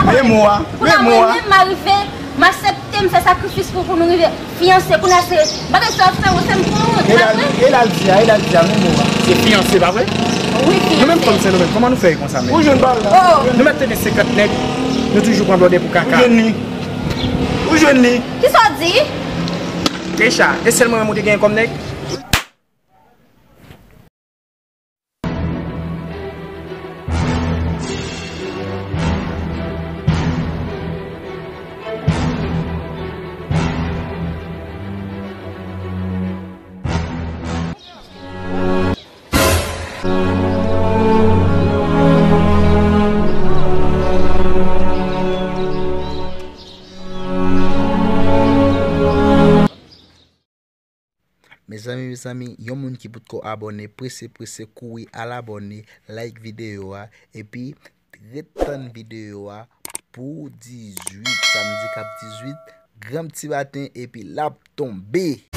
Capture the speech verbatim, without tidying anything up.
Men mo a, men mo a. Mwen menm, m arive, m aksepte, m fè sakrifis pou, pou nou rive fiyanse. Kounye a se bagay sa w ap fè, mwen, se m pou wont, pa vre? E l al di a, e l al di a, men mo a. Se fiyanse, pa vre? Wi, fiyanse. Nou menm fanm Sendomeng, kòman nou fè konsa menm? Ou jwenn bagay la? Oh. Nou mèt te gen senkant nèg, nou toujou pran blòdè pou kaka. Ou jwenn li? Ou jwenn li? Kisa w di? Keisha, e sèl mwen menm ou te genyen kòm nèg? Mezanmi, mezanmi, yon moun ki potko abòne, prese, prese, kouri al abòne, like videyo a, epi ret tann videyo a pou dizuit, samdi k ap dizuit, granm ti maten, epi l ap tonbe.